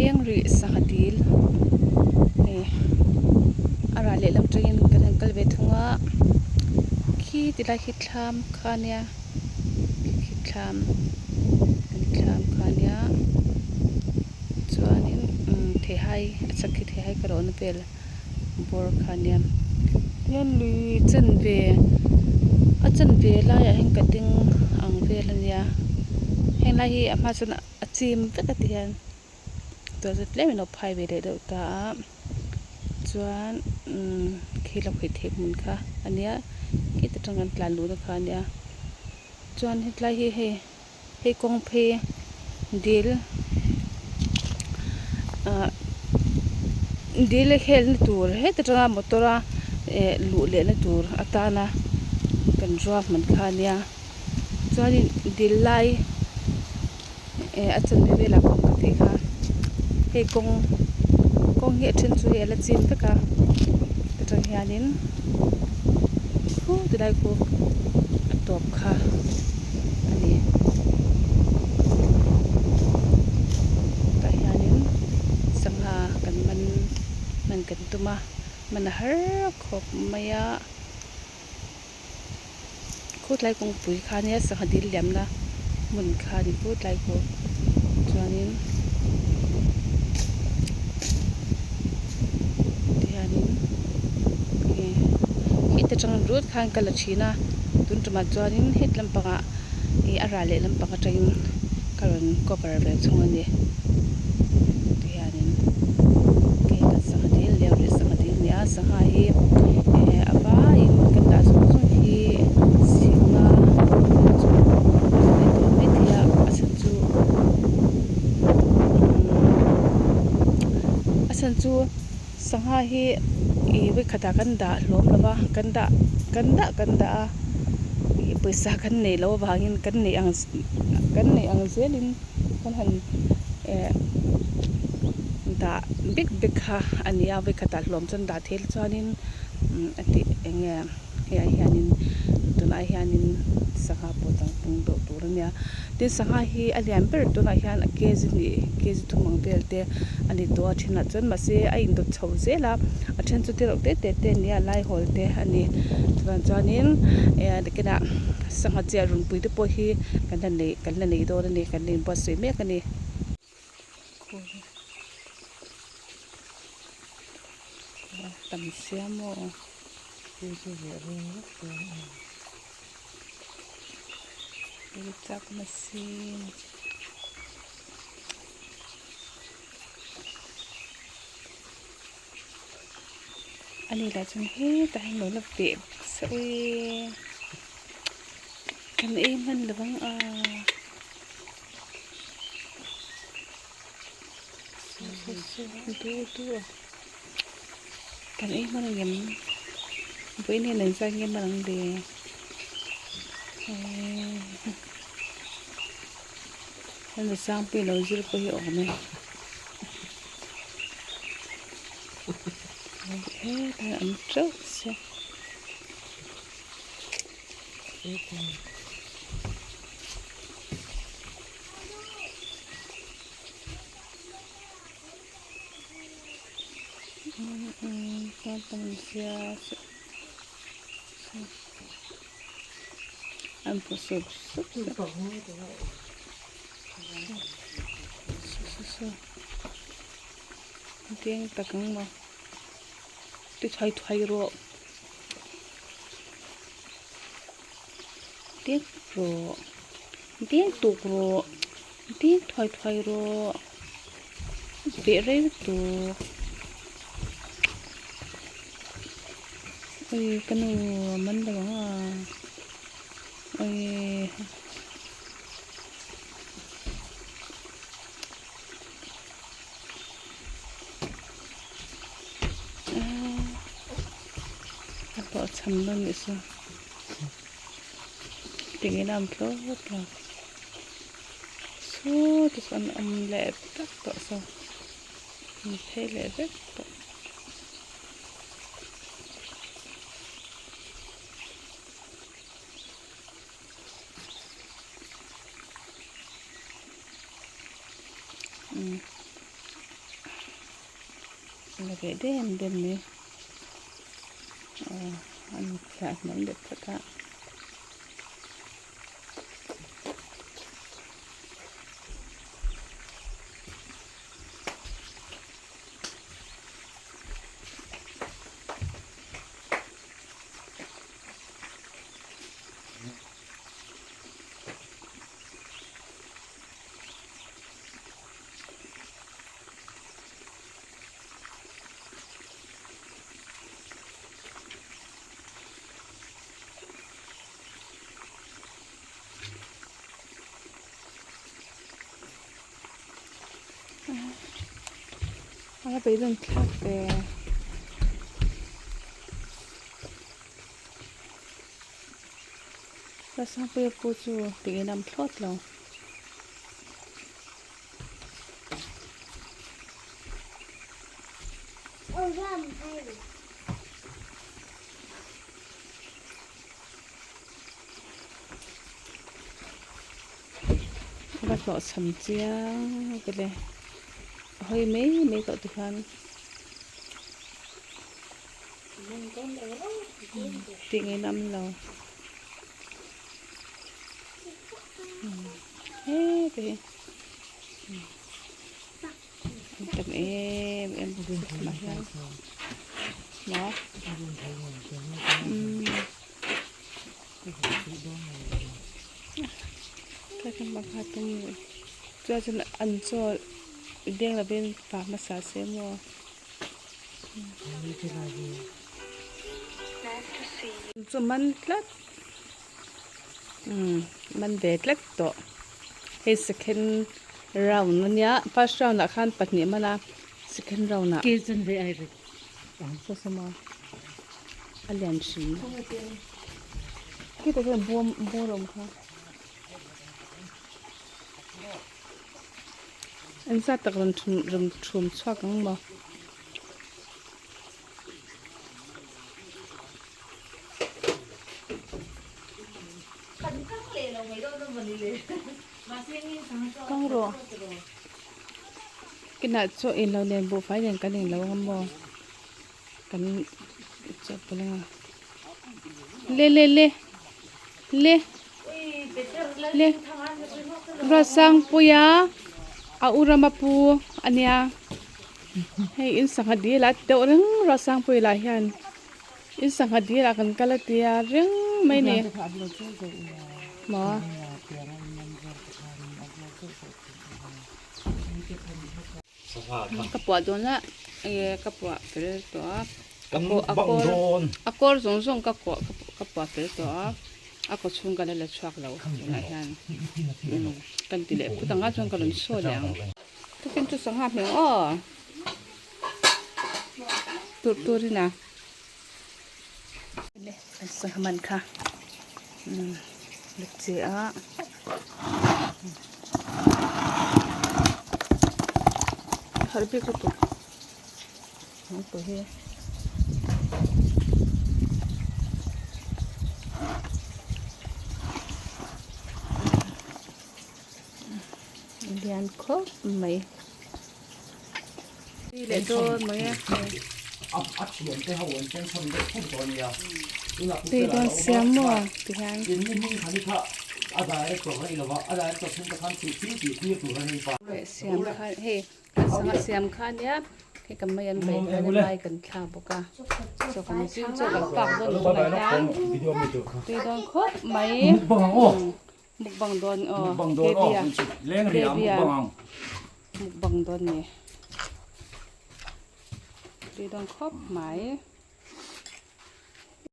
Leng rih sangha dil hei a ral lehlam atangin kan han kal ve thung a khi ti lai khi thlam kha a nia khi thlam kan thlam kha a nia chuanin umm theihai a chhak khi theihai ka rawhna vel bawr kha a nia tihian lui chanve a chanve laiah hian ka ding ang vel a nia heng lai hi a hma chuan a chim vek a ti hian chuan chu tlem in a phai ve leh deuh ta a chuan umm khi lakhuih theih hmun kha a nia khita tang kan tlan luhna kha a nia chuan hetlai hi hei hei kawng phei dil ah dil a khelna tur heta tanga motor a eh luh lehna tur atana kan ruahman kha a nia chuanin dil lai eh a chanve velah pawh ka tih kha hei kawng kawng hi a then chu hei a la chim vek a ta tang hianin khu tilai khu a tawp kha a ni tah hianin sangha kan man man kan tum a man a har khawp mai a. Khutlai kawngpui kha nia sangha dil liamna hmun kha a ni khutlai khu chuanin tihianin ih heta tang rut khan ka la thin a tun tumah chuanin het lampangah ih a ral leh lampang atangin ka rawn cover ve thung a ni tihianin hei kan sangha dil leh rih sangha dil a ni a sangha hi eh a vaiin kan dah zawng zawng hi singa chu a ni tawh maithei a a chhan chu umm a chhan chu sangha hi ih vawikhatah kan dah hlawm lo va kan dah kan dah kan dah a ih pawisa kan neih loh avangin kan neih ang kan neih ang zelin kan han eh dah bek bek kha a ni a vawikhatah hlawm chuan dah theih chuanin umm a tih eng nge hei ah hianin tunah hianin sangha pawh dang pung deuh tur a nia tin sangha hi a lian ber tunah hian a kg hnih kg thum ang vel te a ni tawh a thenah chuan mahse a indawt chho zel a a then chu tereuh te te te a ni a laihawl te a ni chuvang chuanin eh nakinah sangha chiah runpui te pawh hi kan la nei kan la nei dawn a ni kan la inbuatsaih mek a ni. Tam sia maw chak machine ani lah chuan hetah hian lo la veh bawk se ui kan ei hman lo ang a. Kan ei hman ang em vawiin hian an zai nge hman ang le hemi sangpui lo zir pawh hi a awm e hetah an teuh sia. An phu sup sup sup deng tak ang maw ti thuai thuai rawh deng rawh deng tuk rawh deng thuai thuai rawh veh rei lutuk ui ka nu a man lo ang a ui. A hlawh chham dawn nih chu tingin a awm tlawt lo sawtah sawn an awm leh vek tawh saw an phei leh vek tawh. la ve dem dem mai aw an phiah hnuai leh phawt a. A beidawng thlak ve. Rasangpuia pawh chu tingin am thlawt lo. Va hlawhchham chiang vele a hawi mai mai tawh tikhan tih ngei lam lo hete hi an tam em em bawk a hian maw umm chuan chuan an chaw deng lovin pa hmasa se maw. Chu man tlat umm man ve tlat tawh hei second round ania first round ah khan pahnih a man a second round ah a lian hrim khitah khian bawm bur a awm kha. Engzat tak rawn thum rawn thum chhuak ang maw? Kang rawh kinah chaw in lo nen buhfai nen kan englo ang maw kan chawhpawlh ang a le le le le le Ruatsangpuia a u rama pu a nia hei in sangha dil a ti deuh reng Ruatsangpuia lah hian in sangha dil ah kan kal a tia reng mai a ni maw. Ka puah dawn a ih ka puah fel tawh a a kawr zawng zawng ka kuah ka puah fel tawh a a kaw chhung ka la la chhuak lo tunah hian kan ti leh phut ang a chuan ka rawn sawi leh ang tukin chu sangha hmel aw tur turin a sangha man kha chi a. Harh bik lutuk ang tawh hi. Lian khawp mai. Leh dawn mai a. Tui dawn siam maw ti hian. Leh siam kha hei kan sangha siam kha ania hei kan mai an bei hian mai kan thlak bawk a chaw kan zing chaw kan pak dawn tunah hian tui dawn khawp mai. Mukbang dawn aw. Mukbang dawn aw. Leng ri ah mukbang ang. Mukbang dawn ni. Tui dawn khawp mai.